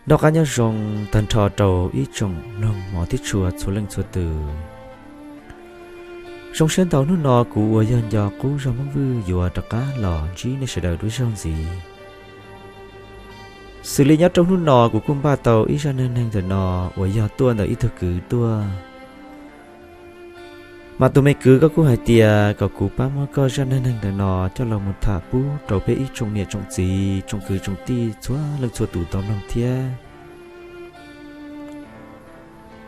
Noj qab nyob zoo tag nrho rau ib tsoom mloog hmov thiab tshua txhua leej txhua tus. Zoo siab ntau hnub no kuv uas yog nco qub zog Hmoob Vwj yuav rov qab los ntsib nej sawv daws dua zaug ntxiv. Xws li nyob rau hnub no kuv kuj npaj tau ib zaj neeg neeg ntawm no uas yog tuaj ntawm ib tug kwv tuaj. Mas tus me kwv koj kuj hais tias kom kuv pab muab koj zaj neeg neeg ntawm no coj los mus tham pub rau peb ib tsoom niam tsoom txiv tsoom kwv tsoom tij txhua leej txhua tus tau mloog thiab.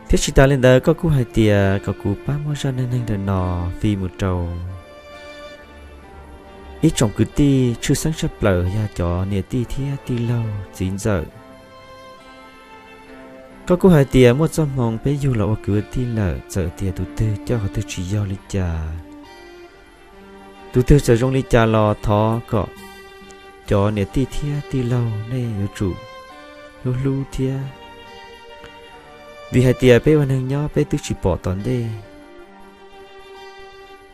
Thiab tsis tas li ntawd koj kuj hais tias kom kuv pab muab zaj neeg neeg ntawm no fij mus rau ib tsoom kwv tij tshwj xeeb tshaj plaws yog cov niam tij thiab tij laug txiv ntxawm. Koj kuj hais tias muaj txoj hmoo peb yug los ua kwv ua tij lawm, txawm tias tus twg coj qhov twg tsis yog li cas, tus twg txawm zoo li cas los thov kom cov niam tij thiab tij laug nej yuav tsum hlub hlub thiab. Vim hais tias peb ua neeg nyob peb twb tsis pom tom ntej,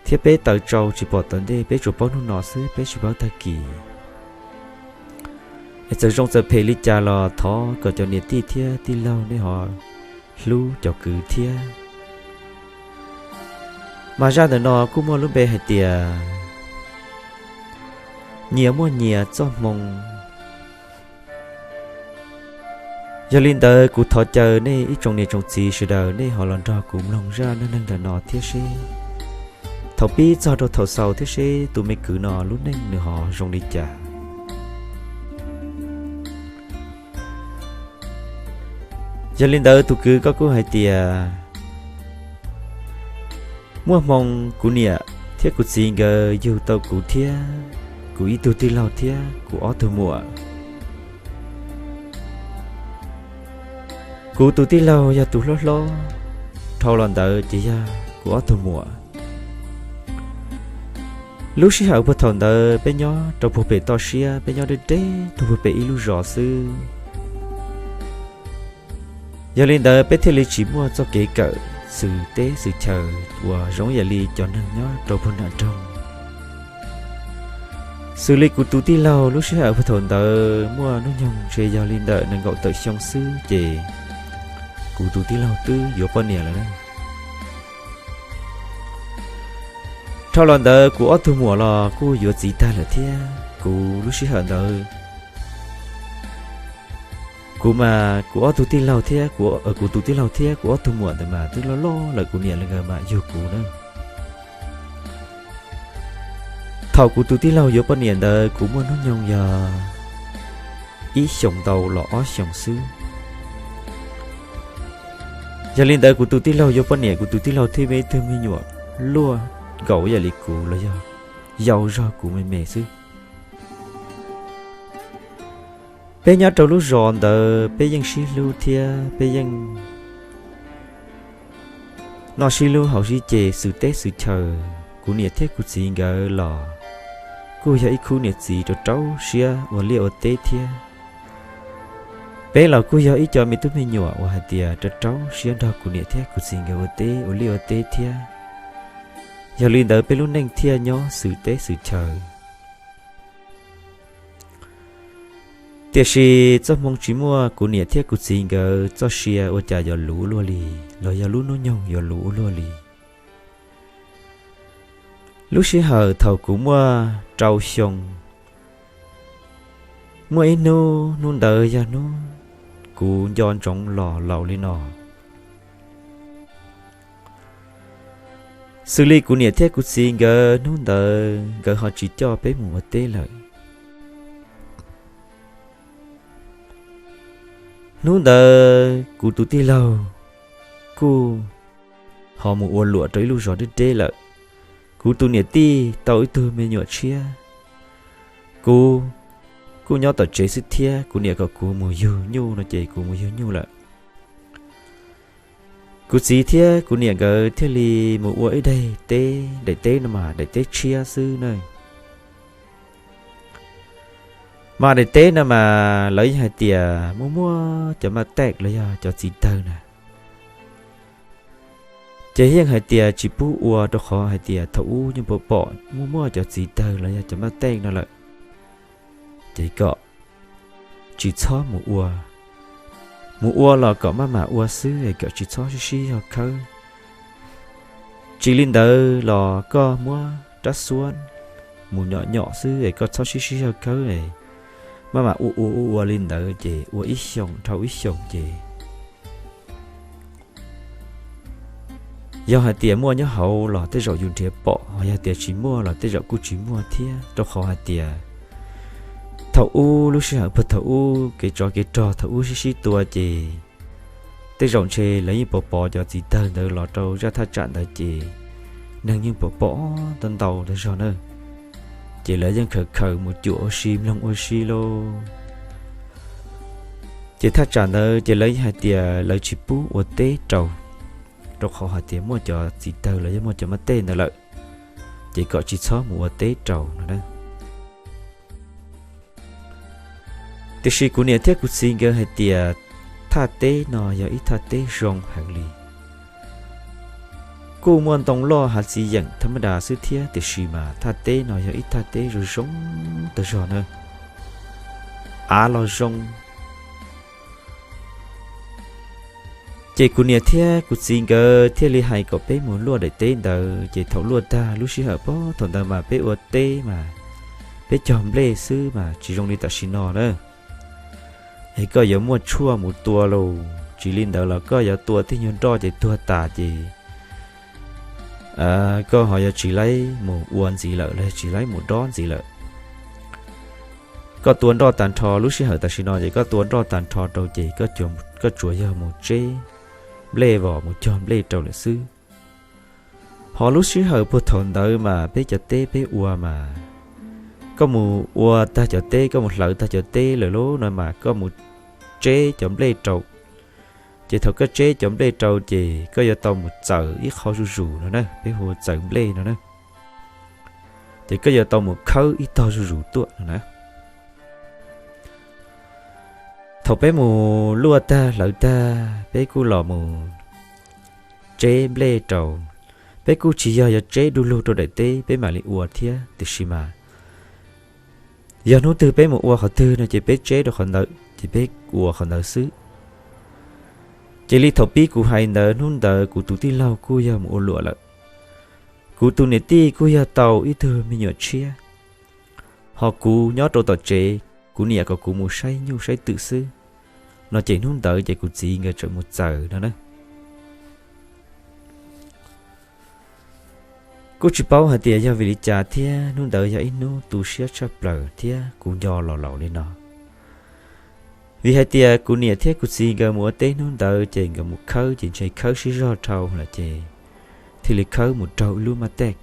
thiab peb taws tsau tsis pom tom ntej, peb tsuas paub hnub no xwb, peb tsis paub tag kis. Es txawm zoo txawm phem li cas los thov kom cov niam tij thiab tij laug nej ho hlub cov kwv thiab. Mas zaj ntawm no kuj muaj lub npe hais tias nyias muaj nyias txoj hmoo. Yog li ntawd kuv thov caw nej ib tsoom niam tsoom txiv sawv daws nej ho los nrog kuv mloog zaj neeg neeg ntawm no thiab seb thaum pib txog rau thaum xaus thiab seb tus me kwv no lub neej nws ho zoo li cas. Yog li ntawd tus kwv koj kuj hais tias muaj hmoo kuv niam thiab kuv txiv nkawd yug tau kuv thiab kuv ib tug tij laug thiab kuv ob tug muam. Kuv tus tij laug yog tus hlob hlob, dhau los ntawd ces yog kuv ob tug muam. Lub sij hawm puag thaum ntawd peb nyob rau puag pem toj siab, peb nyob deb deb tuag puag pem ib lub zos xwb. Yog li ntawd peb thiaj li tsis muaj txoj kev kawm xwm teb xwm chaw uas zoo yam li cov neeg nyob rau puag nram nroog. Xws li kuv tus tij laug lub sij hawm puag thaum ntawd muaj hnub nyoog ntshe yog li ntawm nees nkaum tawm xyoo xwb ces kuv tus tij laug twb yuav poj niam lawm. Dhau los ntawd kuv ob tug muam los kuj yuav txiv tag lawm thiab. Kuv lub sij hawm ntawd kuv mas kuv ob tug tij laug thiab, kuv tus tij laug thiab kuv ob tug muam ntawd mas twb loj loj lawm, kuv niam nkawd mas yug kuv na. Thaum kuv tus tij laug yuav poj niam ntawd kuv muaj hnub nyoog yog ib xyoos ntau los ob xyoos xwb. Yog li ntawd kuv tus tij laug yuav poj niam, kuv tus tij laug thiaj muaj ib tug me nyuam luaj nkaus yam li kuv los yog yau zog kuv me me xwb. Peb nyob rau lub zos ntawd peb yeej sib hlub thiab peb yeej noj sib hlub haus sib ce xwm teb xwm chaw. Kuv niam thiab kuv txiv nkawd los kuj yog ib khub niam txiv rau rau siab ua liaj ua teb thiab. Peb los kuj yog ib co me tub me nyuam uas hais tias rau rau siab nrog kuv niam thiab kuv txiv nkawd ua teb ua liaj ua teb thiab. Yog li ntawd peb lub neej thiaj nyob xwm teb xwm chaw. Tiam sis txoj hmoo tsis muaj kuv niam thiab kuv txiv nkawd txoj sia ua cas yuav luv luaj li, los yog lub hnub nyoog yuav luv luaj li. Lub sij hawm thaum kuv muaj rau xyoo, muaj ib hnub, hnub ntawd yog hnub kuv nco ntsoov los laus li no. Xws li kuv niam thiab kuv txiv nkawd hnub ntawd nkawd ho tsis coj peb mus ua teb lawm. Hnub ntawd kuv tus tij laug kuj ho mus ua luam rau ib lub zos deb deb lawm. Kuv tus niam tij tau ib tug me nyuam tshiab, kuv kuj nyob tom tsev xwb thiab, kuv niam kom kuv mus yug nyuj no ces kuv mus yug nyuj lawm. Kuv txiv thiab kuv niam nkawd thiaj li mus ua ib daim teb, daim teb no mas daim teb tshiab xwb na. Mas daim teb no mas lawv yeej hais tias muaj muaj cov maj taij los yog cov txiv tawg na. Ces yeej hais tias tsis pub ua rau qhov hais tias thaum ub yeej pom pom muaj muaj cov txiv tawg los yog cov maj taij no lawm, ces kom tsis txhob mus ua. mus ua los kom maj mam ua xwb es kom tsis txhob sib sib zog khawb. Tsis li ntawd los koj muab rab xuab mus nyom nyom xwb es koj txhob sib sib zog khawb es maj mam ua ua ua ua li ntawd ces ua ib xyoos dhau ib xyoos ces yog hais tias muaj nyob hauv los tej zaum yus nrhiav pom, ho yog tias tsis muaj los tej zaum kuj tsis muaj thiab, rau qhov hais tias thaum ub lub sij hawm puag thaum ub kev tsov kev rog thaum ub sib sib tua ces tej zaum ntshe lawv yeej pom pom cov txiv tawg ntawd los rau zaj thaj tsam ntawd ces neeg yeej pom pom ntau ntau tag zog na. Ces lawv yeej khaws khaws mus cuam ua si mloog ua si lauj. Ces thaj tsam ntawd ces lawv hais tias lawv tsis pub ua teb rau, rau qhov hais tias muaj cov txiv tawg los yog muaj cov mab tej ntawd lawm, ces kom tsis txhob mus ua teb rau no na. Tiam sis kuv niam thiab kuv txiv nkawd hais tias thaj teb no yog ib thaj teb zoo heev li. Kuj muaj ntoo loj hav txiv yeem thaj mab das xwb thiab, tiam sis mas thaj teb no yog ib thaj teb zoo zoo tag zog na, av los zoo. Ces kuv niam thiab kuv txiv nkawd thiaj li hais kom peb mus luaj daim teb ntawd, ces thaum luaj tag lub sij hawm puag thaum ntawd mas peb ua teb mas peb cog nplej xwb mas tsis zoo li tam sim no na. Es koj yuav muaj tshuaj mus tua los tsis li ntawd los koj yuav tua tej nyuag nroj ces tuag tas ces koj ho yuav tsis laib mus ua ntxiv lawm los tsis laib mus dob ntxiv lawm. Koj tua nroj tag nrho lub sij hawm tam sim no ces koj tua nroj tag nrho rau ces koj tsuas yog mus tseb nplej vos mus cog nplej rau lawm xwb. Ho lub sij hawm puag thaum ntawd mas peb cov teb peb ua mas koj mus ua tag cov teb, koj mus hlawv tag cov teb lawm lauj no mas koj mus tseb cov nplej rau. Ces thaum koj tseb cov nplej rau ces koj yuav tau mus txaws ib qho zuj zus no na, peb hu txaws nplej no na. Ces koj yuav tau mus khawb ib tog zuj zus tuaj no na. Thaum peb mus luaj tag hlawv tag peb kuj los mus tseb nplej rau. Peb kuj tsis yog yuav tseb du lug rau daim teb peb mam li ua thiab, tiam sis mas yog hnub twg peb mus ua qhov twg no ces peb tseb rau qhov ntawd ces peb ua qhov ntawd xwb. Ces li thaum pib kuv hais ntawd, hnub ntawd kuv tus tij laug kuj yog mus ua luam lawm. Kuv tus niam tij kuj yog tau ib tug me nyuam tshiab, ho kuv nyob rau tom tsev, kuv niam kom kuv mus saib nyuj saib twm xwb no ces hnub ntawd ces kuv txiv nkawd tseem mus txaws no na. Kuj tsis paub hais tias yog vim li cas thiab hnub ntawd yog ib hnub tu siab tshaj plaws thiab kuv nco los laus li no. Vim hais tias kuv niam thiab kuv txiv nkawd mus ua teb hnub ntawd ces nkawd mus khawb ces ntshe khawb sib zog dhau lawm ces thiaj li khawb mus raug ib lub mab tej.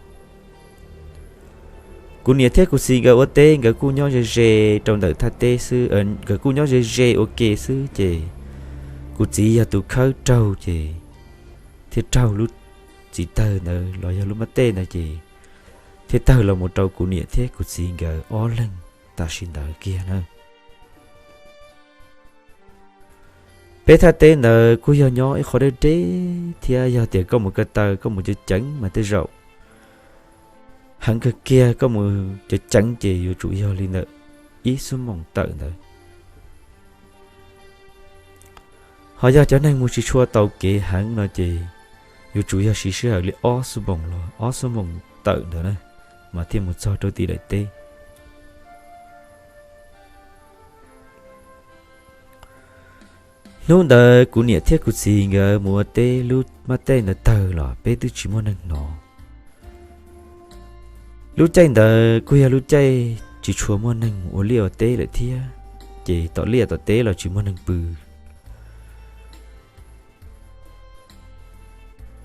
Kuv niam thiab kuv txiv nkawd ua teb nkawd kuj nyob ze ze rau ntawm thaj teb xwb, nkawd kuj nyob ze ze ua ke xwb ces kuv txiv yog tus khawb raug ces thiaj raug lub txiv tawg ntawd los yog lub mab tej ntawd ces thiaj tawg los mus rau kuv niam thiab kuv txiv nkawd ob leeg tam sim ntawd kiag na. Peb thaj teb ntawd kuj yog nyob ib qho deb deb thiab yog tias koj mus ko taw koj mus ceev ceev mas tej zaum heev kawg kiag koj mus ceev ceev ces yuav tsum yog li ntawm ib xuab moos tawm ntawd. Ho yog cov neeg mus tsis tshua tau kev heev no ces yuav tsum yog siv sij hawm li ob xuab moos los ob xuab moos tawm ntawd na mas thiaj mus txog rau tim daim teb. Hnub ntawd kuv niam thiab kuv txiv nkawd mus ua teb lub mab tej ntawd tawg los peb twb tsis muaj neeg hnov. Lub caij ntawd kuj yog lub caij tsis tshua muaj neeg ua liaj ua teb lawm thiab, ces tom liaj tom teb los tsis muaj neeg pw.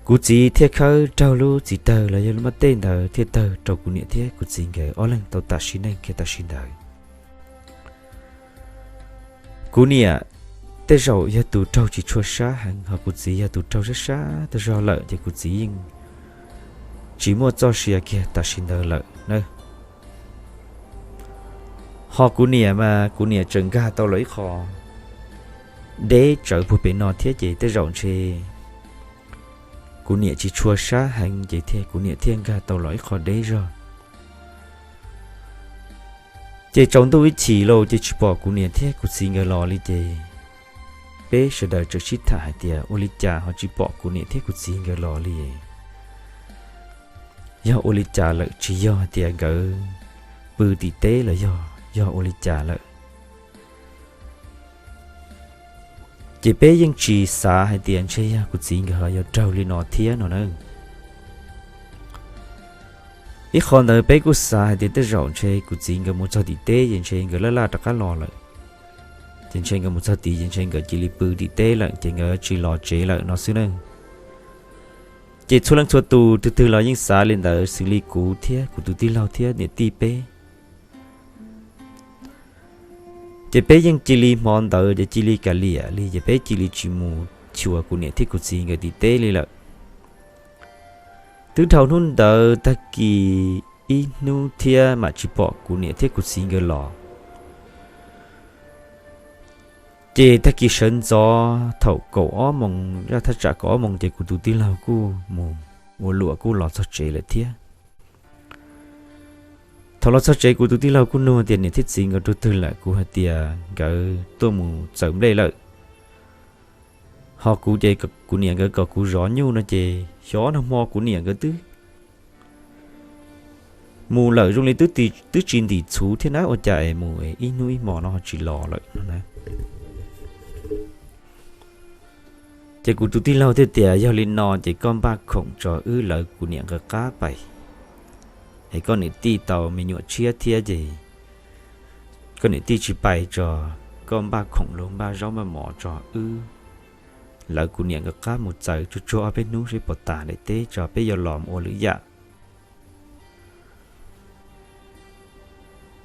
Kuv txiv thiaj khawb raug lub txiv tawg los yog lub mab tej ntawd thiaj tawg rau kuv niam thiab kuv txiv nkawd ob leeg tau tam sim neej kiag tam sim ntawd. Kuv niam tej zaum yog tus raug tsis tshua sab heev, ho kuv txiv yog tus raug sab sab tag zog lawm ces kuv txiv yeej tsis muaj txoj sia kiag tam sim ntawd lawm na. Ho kuv niam mas kuv niam tseem nkag tau los ib qho deb tsawv puag pem no thiab ces tej zaum ntshe kuv niam tsis tshua sab heev ces thiaj kuv niam thiaj nkag tau los ib qho deb zog. Ces tsaus ntuj ib chim lauj ces tsis pom kuv niam thiab kuv txiv nkawd los li ces peb sawv daws txawm sib tham hais tias ua li cas ho tsis pom kuv niam thiab kuv txiv nkawd los li. Yog ua li cas lawm, tsis yog hais tias nkawd pw tim teb los yog, yog ua li cas lawm. Ces peb yeej tsis xav hais tias ntshe yog kuv txiv nkawd ho yuav raug li no thiab no na. Ib qho ntawd peb kuj xav hais tias tej zaum ntshe kuv txiv nkawd mus txog tim teb ces ntshe nkawd laj laj rov qab los lawm. Ces ntshe nkawd mus txog tid ces ntshe nkawd cia li pw tim teb lawm ces nkawd tsis los tsev lawm no xwb na. Ces txhua leej txhua tus twg twg los yeej xav li ntawd, xws li kuv thiab kuv tus tij laug thiab niam tij peb. Ces peb yeej cia li hmo ntawd ces cia li kav liam li, ces peb cia li tsis mus xyuas kuv niam thiab kuv txiv nkawd tim teb li lawm. Twb dhau hnub ntawd tag kis ib hnub thiab mam tsis pom kuv niam thiab kuv txiv nkawd los. Ces tag kis sawv ntxov thaum kaum ob moos, thaj tsam kaum ob moos ces kuv tus tij laug kuj mus ua luam kuj los txog tsev lawm thiab. Thaum los txog tsev kuv tus tij laug kuj nug tias niam thiab txiv nkawd rau twg lawm, kuv hais tias nkawd tuaj mus txawm nplej lawm. Ho kuv ces kuv niam nkawd kom kuv zov nyuj no ces xyov nag hmo kuv niam nkawd twb mus lawm zoo li twb tsis ntim txhuv thiab na, ua cas es mus ib hnub ib hmos no ho tsis los lawm no na. Ces kuv tus tij laug thiaj tias yog li no ces koj npaj khoom tso wb lawv kuv niam nkawd qab pais, es koj niam tij tau me nyuam tshiab thiab ces koj niam tij tsis pais tso, koj npaj khoom los npaj zaub npaj mov tso wb lawv kuv niam nkawd qab mus txawm tsuag tsuag ob peb hnub seb puas tas daim teb tso peb yuav los ua lwm yam.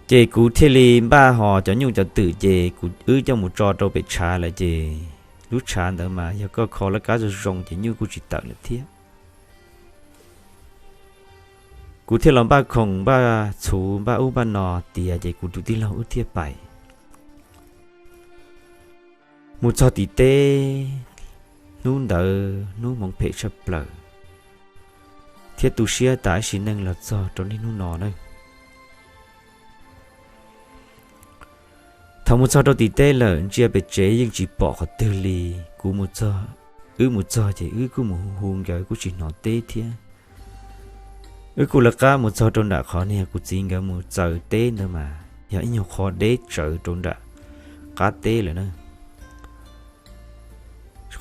Ces kuv thiaj li npaj hos cov nyuj cov twm ces kuv wb coj mus tso rau pem tshav lawm ces lub tshav ntawd mas yog koj kho laj kab zoo zoo ces nyuj kuj tsis tawm lawm thiab. Kuv thiaj los npaj khoom npaj txhuv npaj ub npaj no tiav ces kuv tus tij laug wb thiaj pais. Mus txog tim teb, hnub ntawd hnub hmoov phem tshaj plaws thiab tu siab tas ib sim neej los txog rau niaj hnub no na. Thaum mus txog rau tim teb lawm ntsia pem tsev yeej tsis pom qhov twg li. Kuv mus txog, wb mus txog ces wb kuj mus hu hu nkawd kuj tsis hnov teb thiab. Wb kuj lawv qab mus txog rau nram qhov niag kuv txiv nkawd mus txaws teb ntawd mas yog ib nyuag qhov deb tsawv rau nram qab teb lawm na.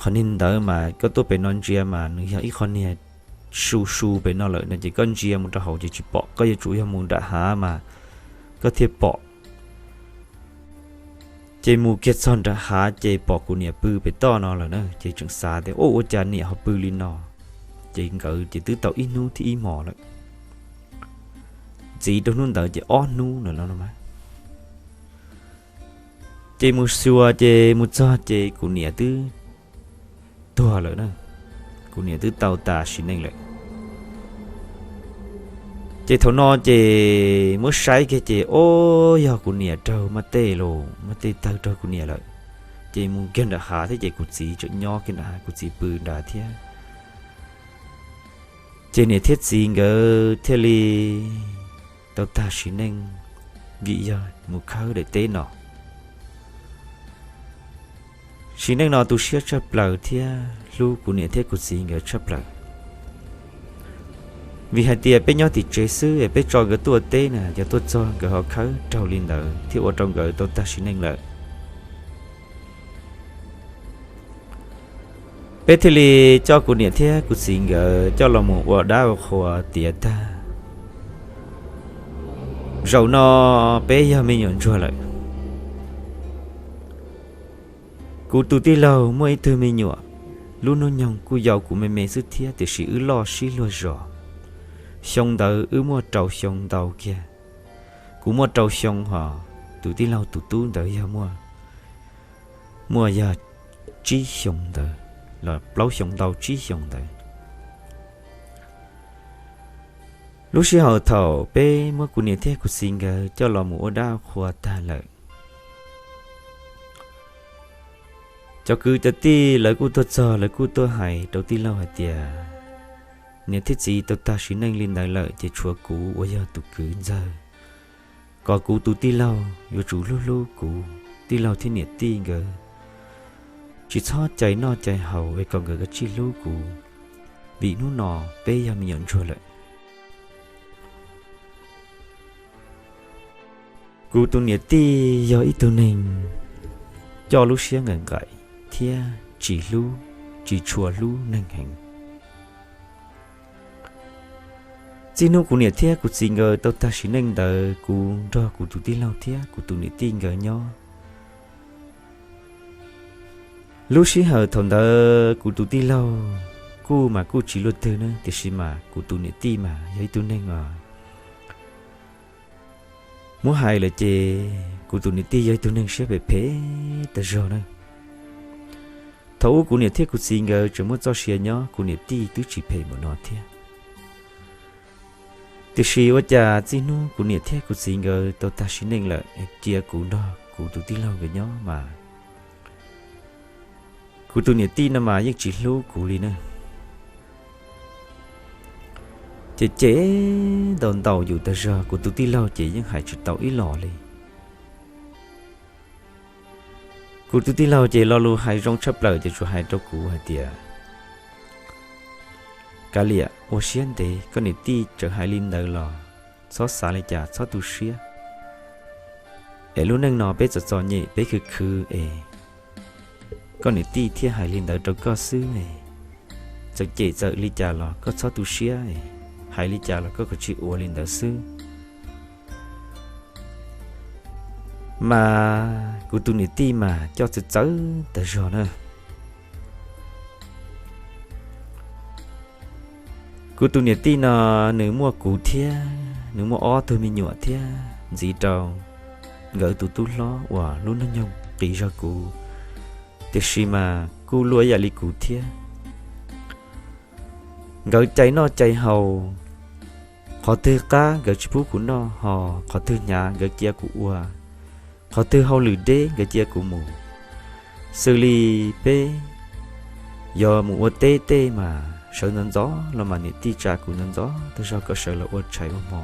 Qhov niag ntawd mas koj tuaj pem no ntsia mas nws yog ib qho niag su su pem no lawm no ces koj ntsia mus rau hauv ces tsis pom, koj yuav tsum yog mus nram hav mas koj thiaj pom. Ces mus kiag txog nram hav ces pom kuv niam pw pem toj no lawm na, ces tseem xav tias ua cas niam ho pw li no. Ces nkawd ces twb tau ib hnub thiab ib hmos lawm, ntxiv rau hnub ntawd ces ob hnub lawm no. Ces mus xyuas ces mus txog ces kuv niam twb tuag lawm na, kuv niam twb tau tas sim neej lawm. Ces thaum no ces muab saib kiag ces ob yog kuv niam raug maj tej los maj tej tawg raug kuv niam lawm. Ces mus kiag nram hav thiab ces kuv txiv tseem nyob kiag nram hav, kuv txiv pw nrad thiab. Ces niam thiab txiv nkawd thiaj li tau tag sim neej vim yog mus khawb daim teb no. Sim neej no tu siab tshaj plaws thiab hlub kuv niam thiab kuv txiv nkawd tshaj plaws. Vim hais tias peb nyob tim tsev xwb es peb tso nkawd tuaj teb na, yog tuaj txog nkawd ho khawb raug li ntawd thiaj ua rau nkawd tau tag sim neej lawm. Peb thiaj li coj kuv niam thiab kuv txiv nkawd coj los mus ua dab ua qhua tiav tag. Zaum no peb yog me nyuam ntsuag lawm. Kuv tus tij laug muaj ib tug me nyuam, lub hnub nyoog kuj yau kuv me me xwb thiab tiam sis wb loj sib luag zos. Xyoo ntawd wb muaj rau xyoo ntau kiag. Kuv muaj rau xyoo hos tus tij laug tus tub ntawd yog muaj, muaj yog tsib xyoo ntawd los plaub xyoo ntau tsib xyoo ntawd. Lub sij hawm thaum peb muab kuv niam thiab kuv txiv nkawd coj los mus ua dab qhua tag lawm, cov kwv cov tij lawv kuj tuaj txog, lawv kuj tuaj hais rau tij laug hais tias, niam thiab txiv tau tag sim neej li ntawd lawm ces tshuav kuv uas yog tus kwv ntxawg, kom kuv tus tij laug yuav tsum hlub hlub kuv tij laug thiab niam tij nkawd, tsis txhob cais noj cais haus es kom nkawd kav tsij hlub kuv, vim hnub no peb yog me nyuam ntsuag lawm. Kuv tus niam tij yog ib tug neeg coj lub siab nqaim nqaim thiab tsis hlub, tsis tshua hlub neeg heev. Txij hnub kuv niam thiab kuv txiv nkawd tau tag sim neej ntawd, kuv nrog kuv tus tij laug thiab kuv tus niam tij nkawd nyob. Lub sij hawm thaum ntawd kuv tus tij laug kuj mas kuj tsis luaj twg na, tiam sis mas kuv tus niam tij mas yog ib tug neeg os, muab hais lawm ces kuv tus niam tij yog ib tug neeg siab phem phem tas zog na. Thaum ub kuv niam thiab kuv txiv nkawd tseem muaj txoj sia nyob, kuv niam tij twb tsis phem npaum no thiab. Tiam sis ua cas txij hnub kuv niam thiab kuv txiv nkawd tau tag sim neej lawm, cia kuv nrog kuv tus tij laug nkawd nyob mas kuv tus niam tij no mas yeej tsis hlub kuv li na. Ces cem ntaus ntaus yus tas zog, kuv tus tij laug ces yeej hais tsis tau ib los li. Kuv tus tij laug ces lo lus hais zoo tshaj plaws ces tsuas hais rau kuv hais tias, Kav liam, ua siab ntev, koj niam tij txawm hais li ntawd los txhob xav li cas, txhob tu siab. Es lub neej no peb txom txom nyem, peb khwv khwv es koj niam tij thiaj hais li ntawd rau koj xwb. Txawm cem txawm li cas los koj txhob tu siab, hais li cas los koj kav tsij ua li ntawd xwb. Mas kuv tus niam tij mas coj txawv txawv tas zog na. Kuv tus niam tij no nws muaj kuv thiab, nws muaj ob tug me nyuam thiab ntxiv rau nkawd tus tub hlob uas lub hnub nyoog qis zog kuv, tiam sis mas kuj luaj ib yam li kuv thiab. Nkawd cais noj cais haus, qhov twg qab nkawd tsis pub kuv noj, ho qhov twg hnyav nkawd cia kuv ua, qhov twg hauj lwm deb nkawd cia kuv mus. Xws li peb yuav mus ua teb tej mas sawv ntxov ntxov los mas niam tij tsa kuv ntxov ntxov tas zog kom sawv los ua tshais ua hmo.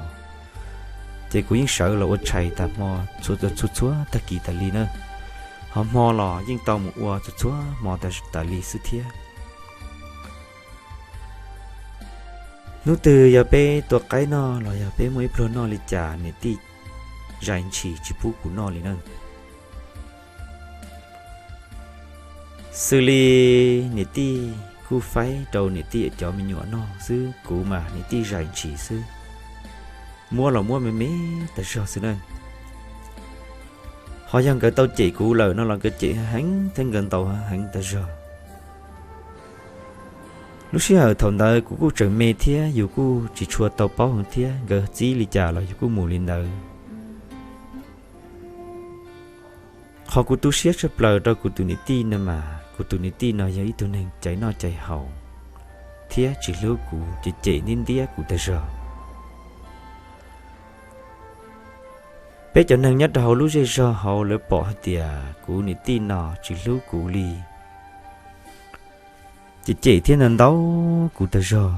Ces kuv yeej sawv los ua tshais tas hmo txhua txhua tag kis tas li na. Ho hmo los yeej tau mus ua txhua txhua hmo tas tas li xwb thiab. Hnub twg yog peb tua qaib noj los yog peb muaj ib pluag noj li cas niam tij zais ntshis tsis pub kuv noj li na. Xws li niam tij kuj faib rau niam tij cov me nyuam noj xwb, kuv mas niam tij zais ntshis xwb, muab los muab me me tas zog xwb na. Ho yog nkawd tau cem kuv lawm no los nkawd cem heev thiab nkawd ntaus heev tas zog. Lub sij hawm thaum ntawd kuv kuj tseem me thiab yus kuj tsis tshua tau paub heev thiab, nkawd txib li cas los yus kuj mus li ntawd. Qhov kuv tu siab tshaj plaws rau kuv tus niam tij no mas kuv tus niam tij no yog ib tug neeg cais noj cais haus thiab tsis hlub kuv, ces cem ntiab ntiab kuv tas zog. Peb cov neeg nyob rau hauv lub zej zog hauv lawv pom hais tias kuv niam tij no tsis hlub kuv li, ces cem thiab ntaus ntaus kuv tas zog.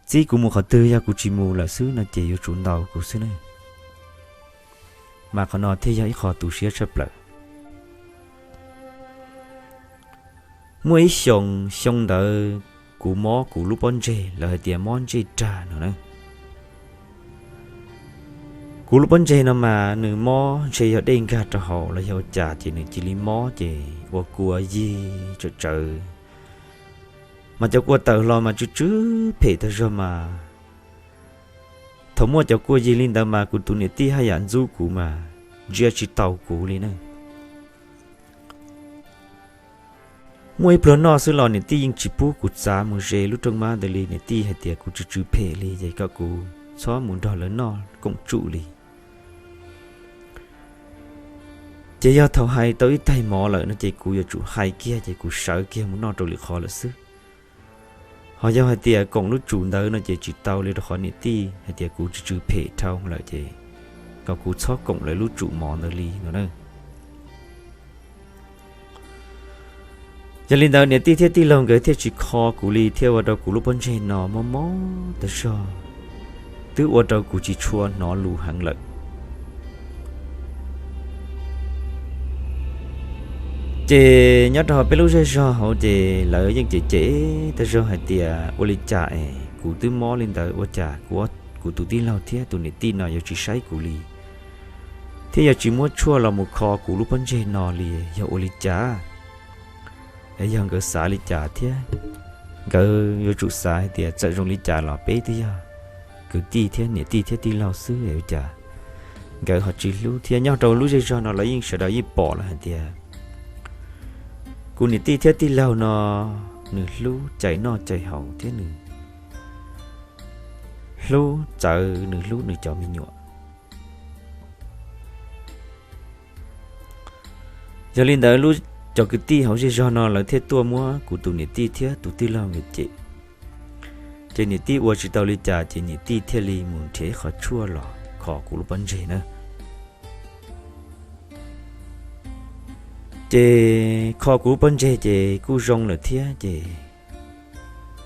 Txib kuv mus qhov twg yog kuv tsis mus lawm xwb no ces yuav tsum ntaus kuv xwb ne. Mas qhov no thiaj yog ib qho tu siab tshaj plaws. Muaj ib xyoos, xyoo ntawd kuv mob kuv lub pob ntseg, lawv hais tias mob ntsej rag no na. Kuv lub pob ntseg no mas nws mob ntshe yog dej nkag rau hauv los yog ua cas ces nws cia li mob ces ua kua yig tsawv tsawv. Mas cov kua tawm hlo mas tsw tsw phem tag zog mas. Thaum muaj cov kua yig li ntawd mas kuv tus niam tij haj yam ntxub kuv mas ntsia tsis taus kuv li na. Muaj ib pluag noj xwb los niam tij yeej tsis pub kuv txav mus ze lub rooj mab ntawd li, niam tij hais tias kuv tsw tsw phem li ces kom kuv txhob mus nrog lawv noj koom tsum li. Ces yog thaum hais tau ib taig mov lawm no ces kuv yuav tsum hais kiag ces kuv sawv kiag mus noj rau lwm qhov lawm xwb. Ho yog hais tias koom lub tsum ntawd no ces tsis tau li, rau qhov niam tij hais tias kuv tsw tsw phem dhau lawm ces kom kuv txhob koom lawv lub tsum mov ntawd li no na. Yog li ntawd niam tij thiab tij laug nkawd thiaj tsis kho kuv li, thiaj ua rau kuv lub pob ntseg no mob mob tas zog, twb ua rau kuv tsis tshua hnov lus heev lawm. Ces nyob rau peb lub zej zog hauv ces lawv yeej cem cem tag zog hais tias ua li cas es kuv twb mob li ntawd ua cas kuv, kuv tus tij laug thiab tus niam tij no yuav tsis saib kuv li, thiab yuav tsis muab tshuaj los mus kho kuv lub pob ntseg no li, yog ua li cas? Es yog nkawd xav li cas thiab? Nkawd yuav tsum xav hais tias txawm zoo li cas los peb twb yog kwv tij thiab niam tij thiab tij laug xwb es ua cas nkawd ho tsis hlub thiab? Nyob rau lub zej zog no los yeej sawv daws yeej pom lawm hais tias kuv niam tij thiab tij laug no nws hlub cais noj cais haus thiab nws hlub txawv, nws hlub nws cov me nyuam. Yog li ntawd lub, cov kwv tij hauv zej zog no lawv thiaj tuaj muab kuv tus niam tij thiab tus tij laug nkawd cem. Ces niam tij ua tsis tau li cas ces niam tij thiaj li mus nrhiav ib qhov tshuaj los kho kuv lub pob ntseg na. Ces kho kuv lub pob ntseg ces kuj zoo lawm thiab ces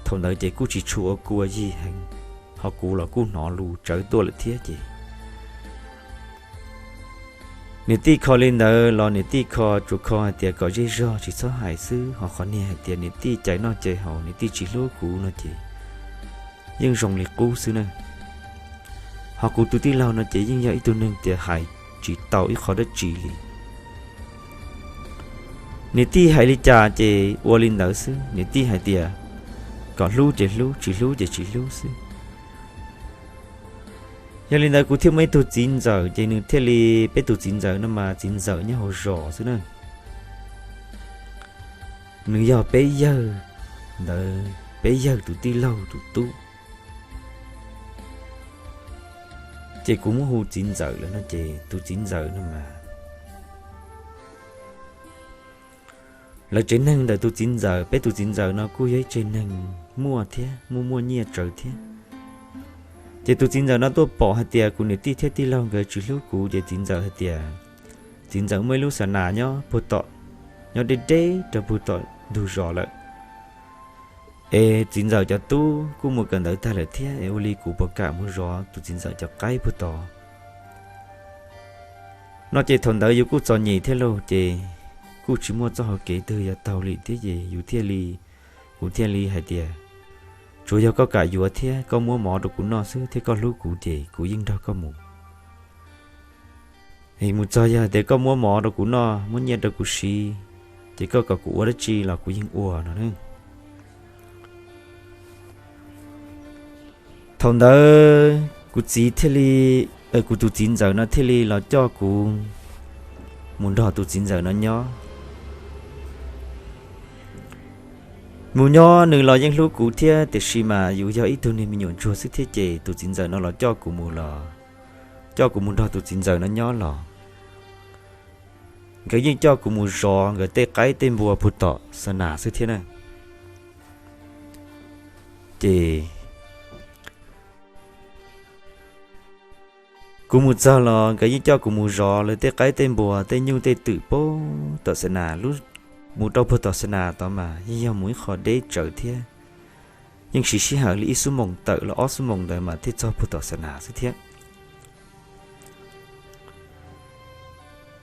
thaum ntawd ces kuj tsis tshua ua kua yig heev, ho kuv los kuj hnov lus tsawv tuaj lawm thiab ces niam tij kho li ntawd los niam tij kho tsuas kho hais tias kom zej zog tsis txhob hais xwb, ho qhov niag hais tias niam tij cais noj cais haus niam tij tsis hlub kuv no ces yeej zoo li qub xwb na. Ho kuv tus tij laug no ces yeej yog ib tug neeg tias hais tsis tau ib qho dab tsi li. Niam tij hais li cas ces ua li ntawd xwb, niam tij hais tias kom hlub ces hlub, tsis hlub ces tsis hlub xwb. Yog li ntawd kuv thiaj muaj ib tug txiv ntxawm ces nws thiaj li, peb tus txiv ntxawm no mas txiv ntxawm nyob hauv zos xwb na. Nws yog peb yawg ntawd, peb yawg tus tij laug tus tub. Ces kuv muab hu txiv ntxawm lawm no ces tus txiv ntxawm no mas lawv tsev neeg ntawm tus txiv ntxawm, peb tus txiv ntxawm no kuj yog ib tsev neeg muaj thiab, muaj muaj nyiaj tsawv thiab. Ces tus txiv ntxawm no tuaj pom hais tias kuv niam tij thiab tij laug nkawd tsis hlub kuv ces txiv ntxawm hais tias, txiv ntxawm muaj ib lub xa nas nyob puag tom, nyob deb deb rau puag tom ntug zos lawm. Es txiv ntxawm cov tub kuj mus kawm ntawv tag lawm thiab es ua li kuv puas kam mus zov tus txiv ntxawm cov qaib puag tod no ces thaum ntawd yus kuj txom nyem thiab lauj ces kuj tsis muaj txoj hauv kev twg yuav taug li thiab ces yus thiaj li, kuv thiaj li hais tias, tsuas yog koj kam yuav thiab koj muab mov rau kuv noj xwb thiab koj hlub kuv ces kuv yeej nrog koj mus. Es mus txog yog tias koj muab mov rau kuv noj, muab nyiaj rau kuv siv, ces koj kom kuv ua dab tsi los kuv yeej ua no na. Thaum ntawd kuv txiv thiaj li, kuv tus txiv ntxawm no thiaj li los coj kuv mus nrog tus txiv ntxawm no nyob. Mus nyob nws los yeej hlub kuv thiab tiam sis mas yus yog ib tug niag me nyuam ntsuag xwb thiab ces tus txiv ntxawm no los coj kuv mus los, coj kuv mus nrog tus txiv ntxawm no nyob los nkawd yeej coj kuv mus zov nkawd tej qaib tej npua puag tom xa nas xwb thiab na. Ces kuv mus txog los nkawd yeej coj kuv mus zov lawv tej qaib tej npua tej nyuj tej twm puag tom xa nas. Mus rau puag tom xa nas tod mas yeej yog mus ib qho deb tsawv thiab, yeej siv sij hawm li ib xuab moos tawm los ob xuab moos ntawd mas thiaj txog puag tom xa nas xwb thiab.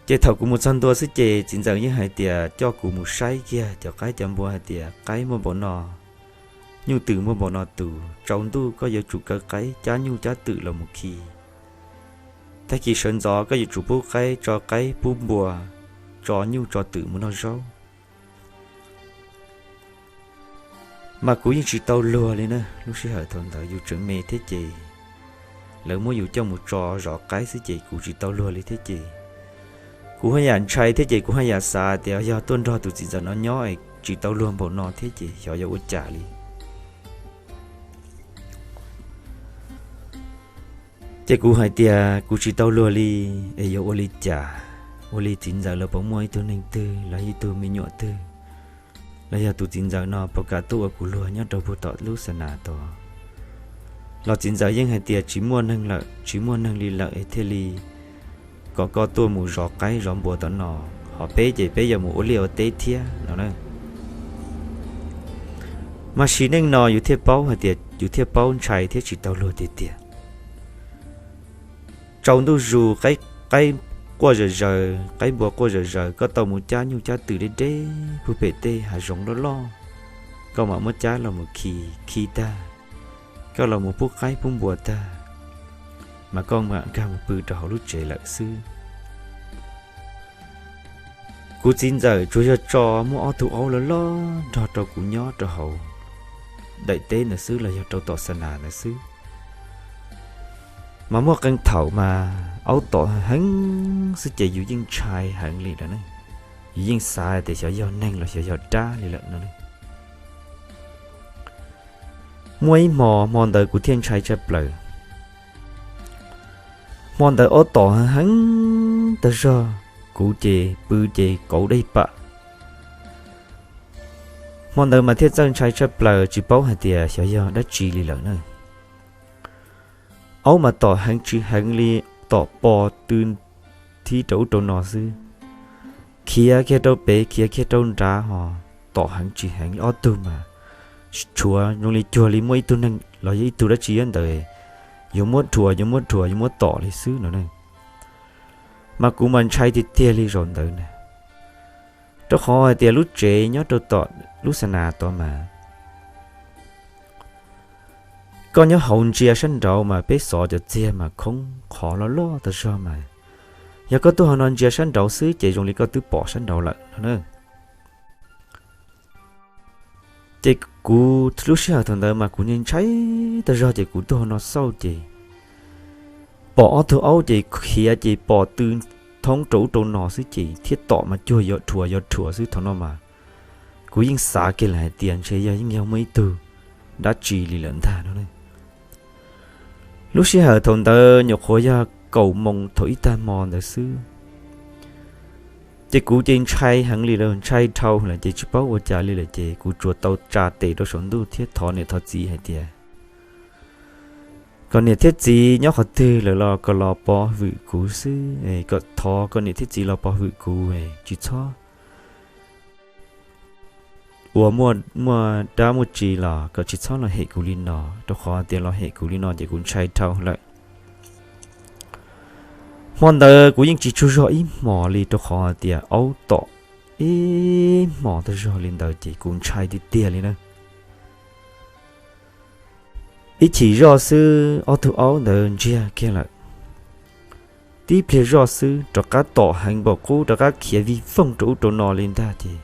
Ces thaum kuv mus txog ntua xwb ces txiv ntxawm yeej hais tias coj kuv mus saib kiag cov qaib cov npua hais tias qaib muaj npaum no, nyuj twm muaj npaum no tus, tsaus ntuj koj yuav tsum kaw qaib cab nyuj cab twm los mus khi. Tag kis sawv ntxov koj yuav tsum pub qaib tso qaib pub npua, tso nyuj tso twm mus noj zaub. Mas kuv yeej tsis tau luag li na, lub sij hawm thaum ntawd yus tseem me thiab ces lawv muab yus coj mus tso zov qaib xwb ces kuv tsis tau luag li thiab ces kuv haj yam ntshai thiab ces kuv haj yam xav tias yog tuaj nrog tus txiv ntxawm no nyob es tsis tau luag npaum no thiab ces xyov yuav ua cas li. Ces kuv hais tias kuv tsis tau luag li, es yuav ua li cas? Ua li txiv ntxawm lawv puas muaj ib tug neeg twg los ib tug me nyuam twg, los yog tus txiv ntxawm no puas kam tuaj ua kuv luag nyob rau puag tom lub xa nas tod? Los txiv ntxawm yeej hais tias tsis muaj neeg lawm, tsis muaj neeg li lawm es thiaj li kom koj tuaj mus zov qaib zov npua tom no, ho peb ces peb yuav mus ua liaj ua teb thiab no na. Mas sim neej no yus thiaj paub hais tias yus thiaj paub ntshai thiab tsis tau luag tiag tiag. Tsaus ntuj zus qaib, qaib quaj zawm zaws, qaib npua quaj zawm zaws, koj tau mus cab nyuj cab twm deb deb puag pem tej hav zoov loj loj, koj mam muab cab los mus khi, khi tag, koj los mus pub qaib pub npua tag, mas koj mam nkag mus pw rau hauv lub tsev lawm xwb. Kuv txiv ntxawm tsuas yog tso muaj ob tug aub loj loj nrog rau kuv nyob rau hauv daim teb ntawd xwb los yog rau tom xa nas ntawd xwb. Mas muaj qee thaum mas aub tom heev xwb ces yus yeej ntshai heev li lawm ne. Yus yeej xav tias xyov yog neeg los xyov yog dab li lawm no. Muaj ib hmo, hmo ntawd kuv thiaj ntshai tshaj plaws. Hmo ntawd aub tom heev tag zog, kuv ces pw ces kauv dej pam. Hmo ntawd mas thiaj txawj ntshai tshaj plaws tsis paub hais tias xyov yog dab tsi li lawm na. Aub mas tom heev tsis heev li, tom pos tw thib rau ub rau no xwb. Khiav kiag rau pem khiav kiag rau nrad ho tom heev tsis heev li ob tug mas tshuav zoo li cuag li muaj ib tug neeg los yog ib tug dab tsi ntawd yuav muab rhuav yuav muab rhuav yuav muab tom li xwb no. Mas kuv mas ntshai tiag tiag li zaum ntawd na, rau qhov hais tias lub tsev nyob rau tom lub xa nas tod mas koj nyob hauv ntsia sab nraud mas peb xov cov txiag mas khoob qhov loj loj tag zog mas yog koj tuaj hauv no ntsia sab nraud xwb ces zoo li koj twb pom sab nraud lawm no na. Ces kuv lub sij hawm thaum ntawd mas kuv ntshai tag zog ces kuv tuaj hauv no xauj ces pom ob tug aub ces khiav ces pos tw thoob rau ub rau no xwb ces thiab tom mas cuag yuav rhuav yuav rhuav xwb thaum no mas kuv yeej xav kiag lawm hais tias ntshe yog yeej yog muaj ib tug dab tsi li lawm ntag no. Lub sij hawm thaum ntawd nyuam qhuav yog kaum moos thaum ib tag hmo ntawd xwb. Ces kuv ces ntshai heev li lawm, ntshai dhau lawm ces tsis paub ua cas li lawm ces kuv tsuas tau tsa tes rau saum ntuj thiab thov niam thov txiv hais tias kom niam thiab txiv nyob qhov twg lawm los kom los pov hwm kuv xwb, kom thov kom niam thiab txiv los pov hwm kuv, tsis txhob ua muaj dab muaj tsi los kom tsis txhob los hem kuv li no, rau qhov tias los hem kuv li no ces kuv ntshai dhau lawm. Hmo ntawd kuv yeej tsis tsaug zog ib hmos li rau qhov tias aub tom ib hmos tag zog li ntawd ces kuv ntshai tiag tiag li na. Ib chim zoj xwb ob tug aub ntawd ntsiag kiag lawm. Tib pliag zoj xwb rov qab tom heev npaum qub rov qab khiav vij vooj rau ub rau no li ntag ces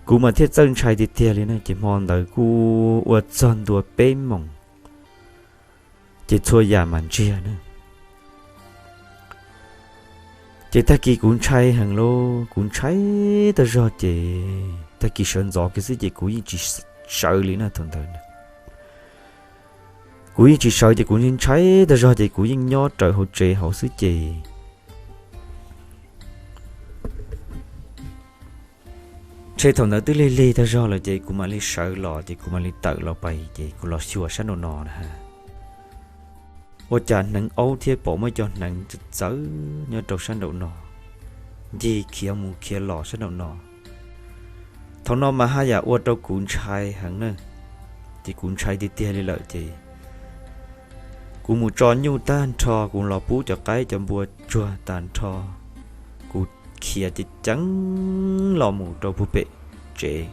kuv mas thiaj txawj ntshai tiag tiag li na. Ces hmo ntawd kuj ua txog ntua peb moos ces txhua yam mas ntsiag na. Ces tag kis kuv ntshai heev lauj, kuv ntshai tag zog ces tag kis sawv ntxov kiag xwb ces kuv yeej tsis sawv li na thaum ntawd. Kuv yeej tsis sawv ces kuv ntshai tag zog ces kuv yeej nyob raws hauv tsev hauv xwb ces ntshe thaum ntawd twb lig lig tag zog lawm ces kuv mam li sawv los ces kuv mam li tawm los pais ces kuv los xyuas sab nraum no na. Ua cas hneev aub thiab pom muaj cov hneev txawv txawv nyob rau sab nraum no, ncig khiav mus khiav los sab nraum no. Thaum no mas haj yam ua rau kuv ntshai heev na, ces kuv ntshai tiag tiag li lawm ces kuv mus tso nyuj tag nrho, kuv los pub cov qaib cov npua tsuag tag nrho, kuv khiav ceev ceev los mus rau puag pem tsev.